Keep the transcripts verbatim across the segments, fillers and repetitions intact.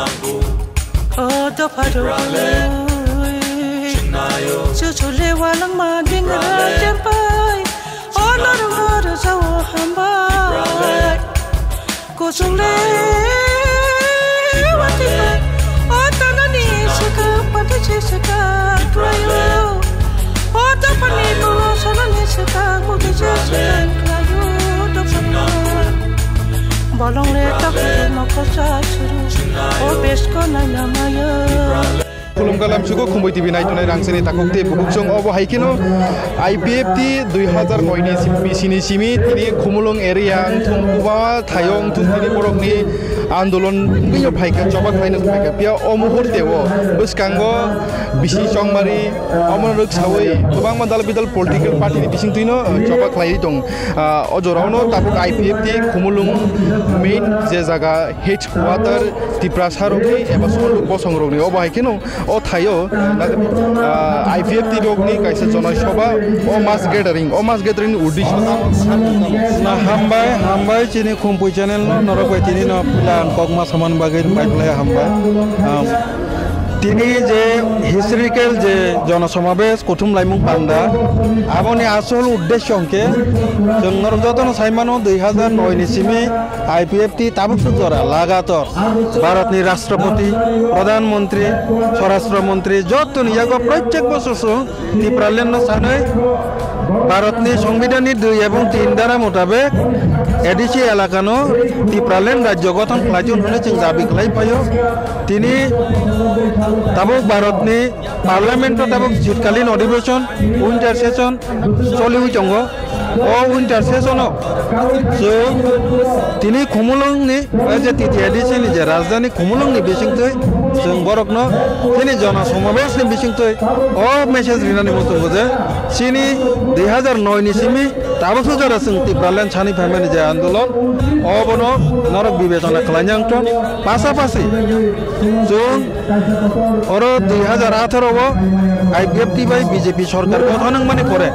O dopha rok, chuchule walangma dingra champai. O norma rwjao hambai. Kuchungle watipai. O tanani saka pati se saka klayo. O dopani tolo salani saka mugi se saka klayo dopha rok. Bolongle takle mokosa suru. O besko nai namayo. Khulumkha lamsugo Khumui T V naitonai rangchini takhuk tei bukhuk chwng obo hai kheno I P F T dui hazar noi ni si-, sini simi tini Khumulwng area wngthung kwbangma thaio wngthung tini borokni andolon wngwi phaikha, choba khlaino phaikha. Phiya o muhurte o bwskango bisi chongmari omono rwksawi kwbangma dal bidal political party ni bisingtwino choba khlaiwi tong. Ah, o jorao no tabuk I P F T Khumulwng main je jaga headquarter Tiprasa rokni eba Songduk bosong rokni obo hai kheno o thaio, ah, I P F T rokni kaisa jonoi soba, o mass gathering, o mass gathering ni uddesho tamo? Na hambai, hambai chini Khumpui channel no norok bai tini no puila ang kokma samani bagwi bai belai hambai. Am, tini je historical je jonosomabesh kuthum laimung panda, aboni asol uddesho hwnkhe chwng norok jotono saimano dui hazar noi ni simi I P F T tabuk suk jora lagator Bharatni Rashtrapati, Pradhan Mantri, Swarashtra Mantri jotoni yago protyek bosor chwng Tipraland no sanwi Bharatni Songbidanni dui ebong tin dhara mutabek A D C elakano Tipraland rajyo gothon khlaichun hwnwi chwng dabi khlai phaio. Tini tabuk Bharatni Parliament o tabuk shitkalin odhibeshon, winter session choliwi tongo. O winter session o chwng tini Khumulwng ni, o je T T A D C ni je rajdhani Khumulwng ni bisingtwi chwng borokno chini jona somabesh ni bisingtwi o message rinani muchungo je chini dui hazar noi ni simi tabuk sujara chwng Tipraland sani phaimani je andolon, obono norok bibechona khlaina wngthon. Pasapasi chwng oro dui hazar atharo o I P F T bai B J P sorkar gothon wngmani pore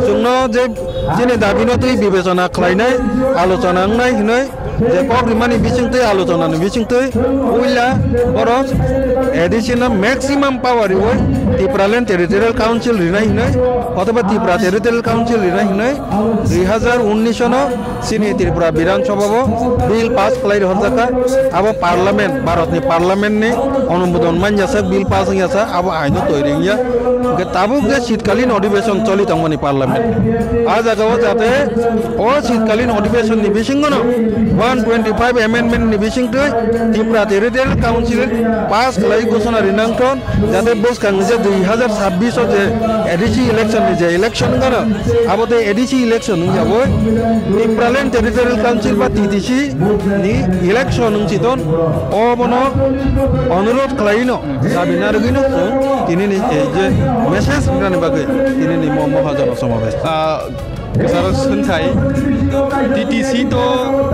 chwngno je chini dabino twi bibechona khlainai, alochona wngnai hwnwi je kok rimani bisingtwi, alochonani bisingtwi puila borok A D C no maximum power riwi Tipraland Territorial Council rinai hwnwi othoba Tripura Territorial Council rinai hwnwi dui hazar unnish no chini Tripura Bidhan Sabha o bill pass khlai rwhorjakha. Abo parliament, Bharatni parliament ni onumodon manjasa bill pass wngya sa, abo aino toiri wngya. Hwnkhe tabuk je shitkalin odhibeshon choli tongmani parliament, a jagao jate o shitkalin odhibeshon ni bisingono one twenty five amendment ni bisingtwi Tripura Territorial Council pass khlai ghosona rinangthon. Jate bwskang je dui hazar sabbish o je A D C election ni je election wngkha no, abo tei A D C election wngya bo Tipraland Territorial Council ba T T C ni election wngsi ton, obono onurodh khlaino dabi narwgwino chwng tini ni ei je message rinani bagwi tini ni mo-, mohajono somabesh. Ah, Kwcharo swngthai, T T C to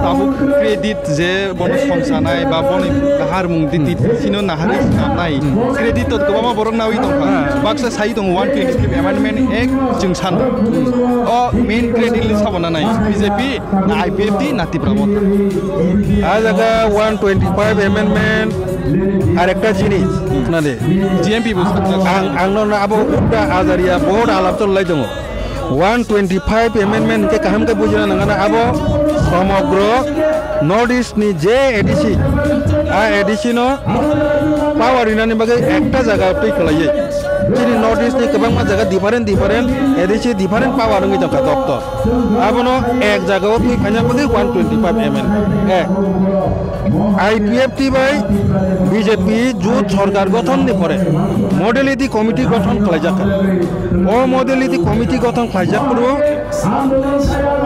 tabuk credit je bono songsanai ba boni naharmung di T T C no naharwi swnamnai. Credit to kwbangma borok nawi tongkha. Baksa sai tongo one twenty-five Amendment Act chwng sano. O main credit le sabo nanai B J P na I P F T na Tipra Motha. A jaga one twenty-five amendment arekta jinis, khna de. G M P bo sakjak. Ang, ang no abo Ukra Ajaria bohot alap cholai tongo. One twenty-five amendment hwnkhe kaham khe bujina nangana abo somogro North East ni je A D C, a A D C no power rinani bagwi ekta jaga twi khlaiwi. Chini North East ni kwbangma jaga different different A D C different power wngwi tongkha doktor. Abono ek jaga o twi khaina bagwi one twenty-five amendment. Eh. I P F T bai B J P jut sorkar gothon ni pore modality committee gothon khlaijak. O modality committee gothon khlaijak puro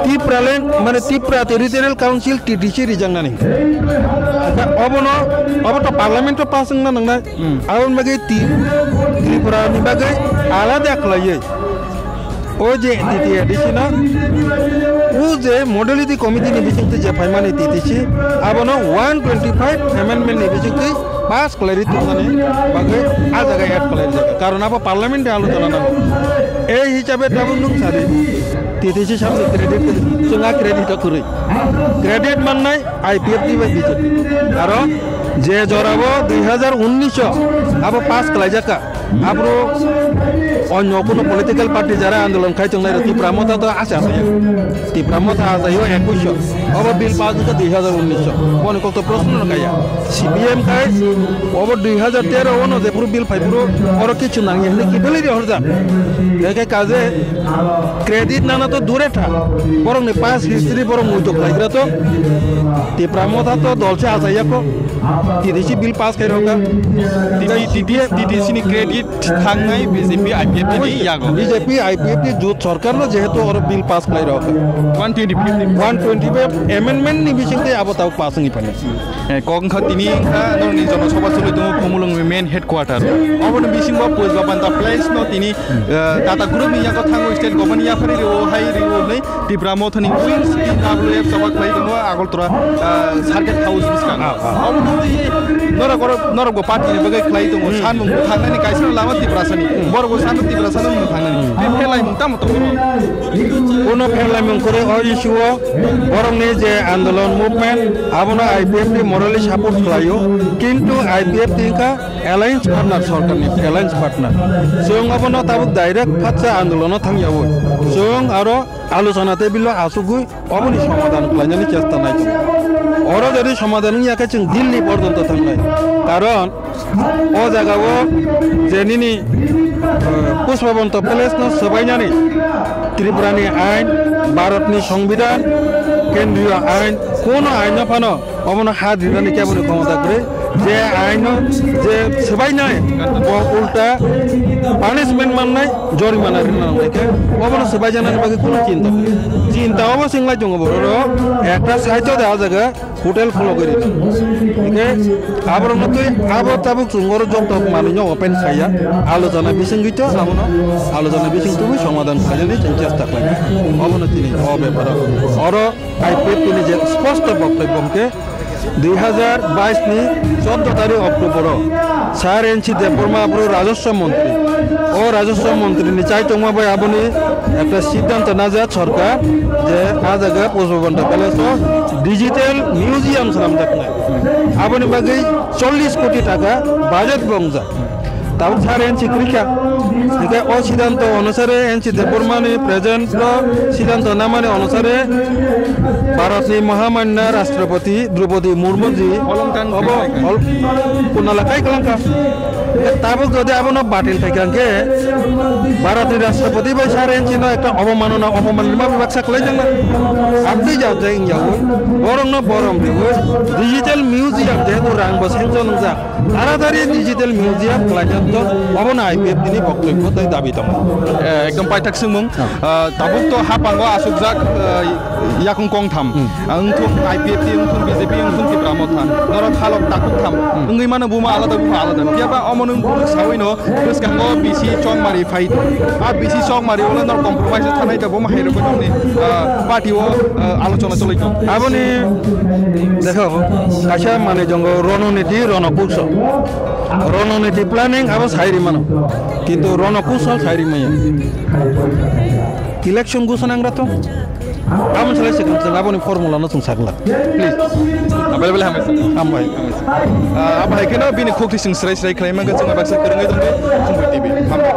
Tipraland, mane Tripura Territorial Council, T T C rijaknani. Obono, obo to parliament o pass wngna nangnai. Hmm. Aboni bagwi Tri-, Tripura ni bagwi alada khlaiwi. O je T T A D C no, o je modality committee ni bisingtwi je phaimani T T C, abono one twenty-five amendment ni bisingtwi pass khlairi tongmani bagwi a jaga add khlairi jaga. Karon abo parliament ni alochona nango. Ei hisabe tabuk nwng sadi, T T C samni credit, chwng a credit o kwrwi. Credit mannai I P F T bai B J P. Aro Je jorabo dui hazar unnish o abo pass khlaijak kha. Abro onyo kuno political party jara andolon khai tongnai rok Tipra Motha to ase ase. Tipra Motha ajaio ekush o. Obo bill pass wngkha dui hazar unnish o. Boni kok to proshno no kaya. C P M khai obo dui hazar tero ono je phuru bill phai phuru oro kichu nangya hinwi kibelwi rihorjak. Eke kaje credit nana to dure tha. Borokni past history borok muitok khaigra to. Tipra Motha to dol se achaiyakho. T D C bill pass khai rokha. T D C ni credit thangnai B J P I P F ni yago. B J P I P F ni jut sarkar no jehetu oro bill pass khlai rok. One twenty five. One twenty five amendment ni bising tei abo tabuk pass wngwi phani. Eh, kok wngkha tini wngkha norokni Jana Sabha choli tongo Khumulwng ni main headquarter. Oboni bisingo Pushpa Banta Place no tini, eh, Tata Group ni yago thango state government ni yaphari rwo hai rwo hwnwi Tipra Mothani wings T W F choba khlai tongo Agartala, ah, Circuit House bwskango. Ah, ah. Obo nugwi norok oro, norok bo party ni bagwi khlai tongo. Hmm. Sanmung bo thangnani kaisa lama Tiprasani. Hmm. Borok bo sano Tiprasano mung thangnani. Hmm. Tei pherlaimung tamo tongo? Kuno pherlaimung kwrwi o issue o borokni je andolon movement abono I P F T morally support khlaio. Kintu I P F T wngkha alliance partner, sorkarni alliance partner. Chwng obono tabuk direct phatsa andolono thangyawi. Chwng aro alochona table o achugwi oboni somadhan khlainani chesta nai tongo. Oro jodi somadhan wngya khe chwng Delhi porjonto thangnai. Karon o jagao je nini, eh, Pushpabanta Palace no swbainani Tripurani ain, Bharatni Songbidan, Kendriya ain, kono aino phano obono ha rinani keboni khomota kwrwi. Je aino je swbainai bo ulta punishment mannai, jorimana rina nangnai khe obono swbaijaknani bagwi kono chinta kwrwi. Chinta obo se wnglai tongo borok ekta side o da o jaga hotel khulogwi rina. Hingkhe aborokno twi abo tabuk chwng oro jokto manwino open khaiya, alochona bisingtwi to abono alochona bisingtwi somadhan khlainani chwng chesta khlainai. Obono tini o beparo oro I P F T ni je sposto boktobyo hwnkhe, dui hazar bais ni chordo tarik October o Sir N C Debbarma aphuru Rajaswa Montri. O Rajaswa Montri ni chaitongma bai aboni ekta siddhanto najak sorkar je a jaga Pushpabanta Palace o digital museum swnamjaknai. Aboni bagwi chollish koti taka budget bo wngjak. Tabuk sir N C kwrwi kha. Hingkhe o siddhanto onusare N C Debbarmani present o siddhanto namani onusare Bharatni Mahamanya Rashtrapati Draupadi Murmu ji obo ol-, kunala kai kwlangkha. Tabuk jodi abono batil khaikha hingkhe Bharatni Rashtrapati bai sir N C no ekta obomanona, obomanima bebaksa kwlaijakna. Abtwi jabjai wngyawi borokno borom riwi digital museum jehetu rang bo sanction wngjak. Taratari digital museum khlaijak to, obono I P F T ni boktobyo tei dabi tongo. Eh, ekdom paithak swngmung. Ah, tabuk to hapango asukjak, ah, yakung kongtham. Hmm. Ah, wngthung I P F T, wngthung B J P, wngthung Tipra Motha. Norok halok takhuk tham. Hmm. Wngwi mano buma alada, buma alada. Phiya ba omo nwng sawi no bwskango B C Chongmari phai. A B C Chongmari ulo norok compromise thanai ta buma hai rokni, ah, party o, ah, alochona cholai tong. Aboni Dekho, kaisa manwi tongo rononiti, ronokushol. Rononiti planning abo sai rimano. Kintu ronokushol sai rimaya. Election gusonangra to. Abo salai se kang aboni formula no chwng sakla. Please. Available hambai. Hambai. Ah, abo hai kheno bini khukti sing srai srai khlai mangkha chwng baksa kwrwngwi tongdi. Khumbai T V. Hambai.